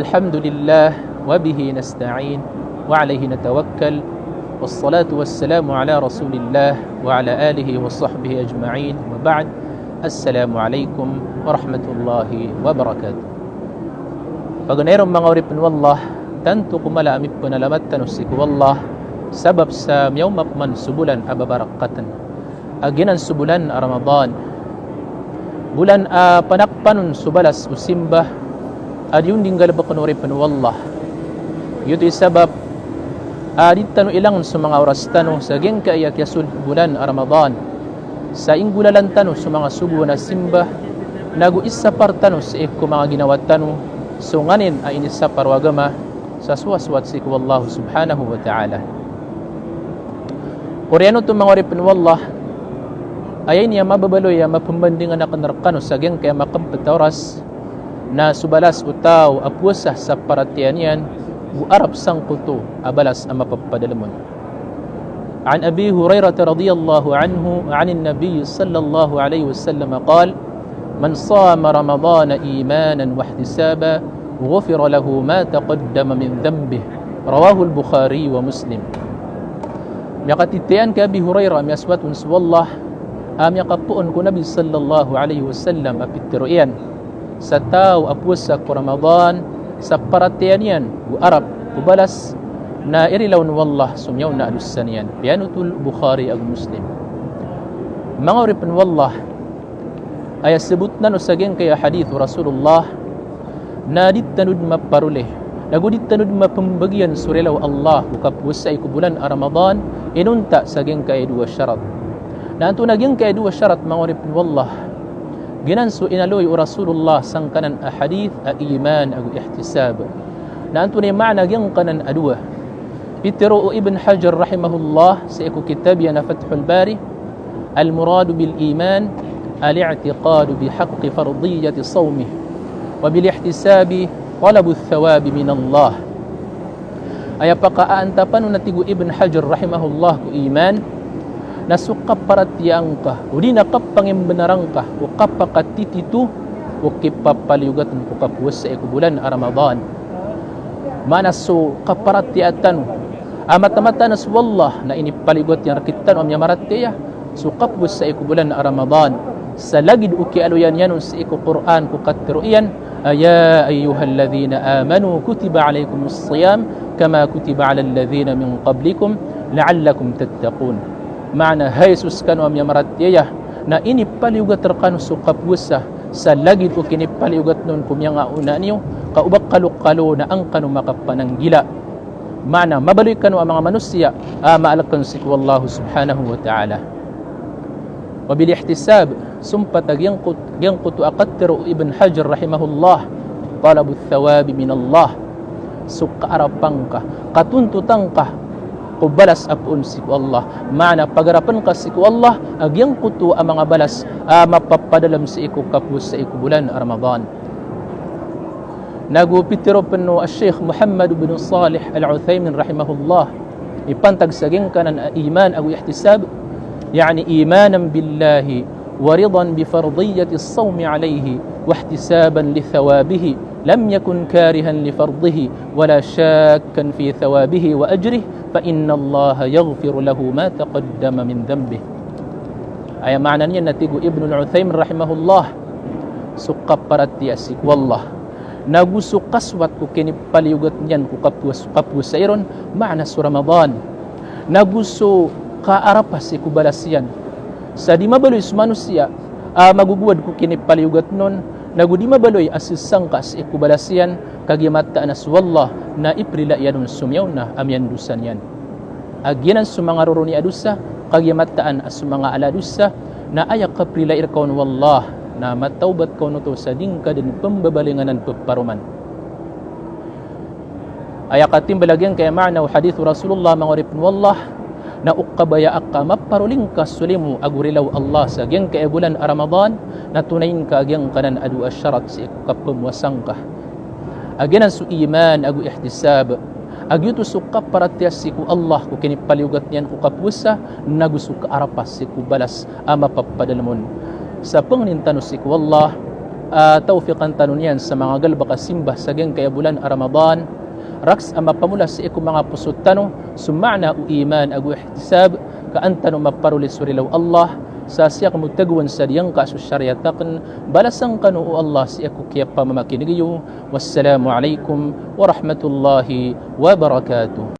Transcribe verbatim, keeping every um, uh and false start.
Alhamdulillah, wa bihi nasta'in, wa alayhi natawakkal, wassalatu wassalamu ala Rasulillah, wa ala alihi wa sahbihi ajma'in, wa ba'd. Assalamu alaykum warahmatullahi wabarakatuh. Paganay ron manga oripen o Allah, tanto ko mala a mipenalamat tano sii ko Allah, sabap sa miyaoma peman so bolan a babarakaten a giyanan so bolan a Ramadan. Bolan a panakpan on so balas o simba a di on di nggalebeken o oripen o Allah. Giyoto i sabap a di tano ilangen so manga oras tano sa giyangkai a kiyasold o bolan a Ramadan. Sa inggolalan tano so manga sogoan a simba, nago isapar tano sii ko manga ginawa tano so nganin a inisapar o agama sa sowasowat sii ko Allah subhanahu wa ta'ala. Oriyan oto manga oripen o Allah, aya ini a mababaloy a mapembandingan aken rekano sa giyangkai a makempet a oras, na so balas o taw a powasa sa paratiyaya niyan, go arap sangkoto a balas a mapapadalem on. An Abi Hurairah radhiyallahu anhu, anin Nabi sallallahu alayhi wasallam qal, "Man sama Ramadana imanan wahtisaban, ghufira lahu ma taqaddama min dhanbih." Rawahul Bukhari wa Muslim. Miyakatitayan ki Abi Hurairah, miyasowat on so Allah, a miyakapoon ko Nabi sallallahu alayhi wasallam a pitero iyan, sa taw a powasa ko Ramadan sa paratiyaya niyan, go arap ko balas, na irilaw on o Allah so miyaona a dosa niyan. Piyanothol o Bukhari ago Muslim. Manga oripen o Allah, aya sebot nano sa giyangkai a hadith o Rasulullah, na di tano den maparoli, nago di tano den mapembagian so rilaw o Allah ko kapowasai ko bolan a Ramadan, inonta sa giyangkai a dowa sharat. Na antonaa giyangkai a dowa sharat manga oripen o Allah? Giyanan so inaloy o Rasulullah sangkanan a hadith a iman ago ihtisab. Na antonaa i maana giyangkanan a dowa? Pitero o Ibn Hajar rahimahullah sii ko kitab iyan a Fathul Bari, "Al-muradu bil iman al-i'tiqadu bi haqqi fardiyati sawmih, wa bil ihtisabi talabu thawabi min Allah." Aya pakaantapan on, a tig o Ibn Hajar rahimahullah, ko iman na so kaparatiyaya ngka, odi na kapangimbenar ngka, o kapakatitito o kipapaliyogat ko kapowasai ko bolan a Ramadan. Maana so kaparatiyaya tano a mataan-mataan a so Allah na inipaliyogat iyan rektano a miyamaratiyaya so kapowasai ko bolan a Ramadan. Sa lagid o kiyaaloya niyan on sii ko Qur'an ko katero iyan, a, "Ya ayyuhalladhina amanu kutiba alaykumus siyam kama kutiba alal ladhina min qablikum la'allakum tattaqun." Maana, hay so sekano a miyamaratiyaya, na inipaliyogat rekano so kapowasa sa lagid o kinipaliyogat on ko miyangaoona niyo, ka o ba kalokalo na an kano makapananggila. Maana, mabaloy kano a manga manosiya a maaleken sii ko Allah subhanahu wa ta'ala. Wa bil ihtisab, sompat a giyangkot-, giyangkoto a katero o Ibn Hajar rahimahullah, talabu thawabi min Allah. So kaarapan ka, katontotan ka ko balas a poon sii ko Allah. Maana, pagarapen ka sii ko Allah a giyangkoto a manga balas a mapapadalem sii ko kapowasai ko bolan a Ramadan. Nago pitero pen o Sheikh Muhammad bin Salih Al-Uthaymin rahimahullah, ipantag sa giyangkanan a iman ago ihtisab, ya'ni imanan billahi wa ridan bi fardiyati as-sawmi alayhi wa ihtisaban li thawabihi, lam yakun karihan li fardihi wa la shakkan fi thawabihi wa ajrihi, fa innallaha yaghfiru lahu ma taqaddama min dhanbih. Aya maana niyan, a tig o Ibnul Uthaymin rahimahullah, so kaparatiyaya sii ko Allah, nago so kasowat ko kinipaliyogat niyan ko kapowas-, kapowasai ron, maana so Ramadan, nago so kaarapa sii ko balas iyan. Sa di mabaloy so manosiya a magogowad ko kinipaliyogat on, nago di mabaloy a sesangka sii ko balas iyan, kagiya mataan a so Allah na iprila iyan on so miyaona a miyandosa niyan. A giyanan so manga roroni a dosa, kagiya mataan a so manga ala a dosa na aya kaprilai reka on o Allah na matawbat ka on oto sa di ngka den pembabalingan anan peparoman. Aya katimbal a giyangkaya maana o hadith o Rasulullah, manga oripen o Allah, na o kabaya aka maparoli ngka so limo ago rilaw o Allah sa giyangkaya bolan a Ramadan, na tonayin ka a giyangkanan a dowa a sharat sii ko kapowasa ngka. A giyanan so iman ago ihtisab. A giyoto so kaparatiyaya sii ko Allah ko kinipaliyogat niyan ko kapowasa, nago so kaarapa sii ko balas a mapapadalem on. Sa pangnin tano sii ko Allah, Ah, tawfiqan tano niyan sa manga galbk a simba sa giyangkaya bolan a Ramadan. Rakhs a mapamola sii ko manga poso tano so maana o iman ago ihtisab, ka an tano maparoli so rila o Allah, sa sii ko motagwan sa giyangka so shariat akn, balasan kano o Allah sii ko kiyapamamakineg iyo. Wassalamu alaikum warahmatullahi wabarakatuh.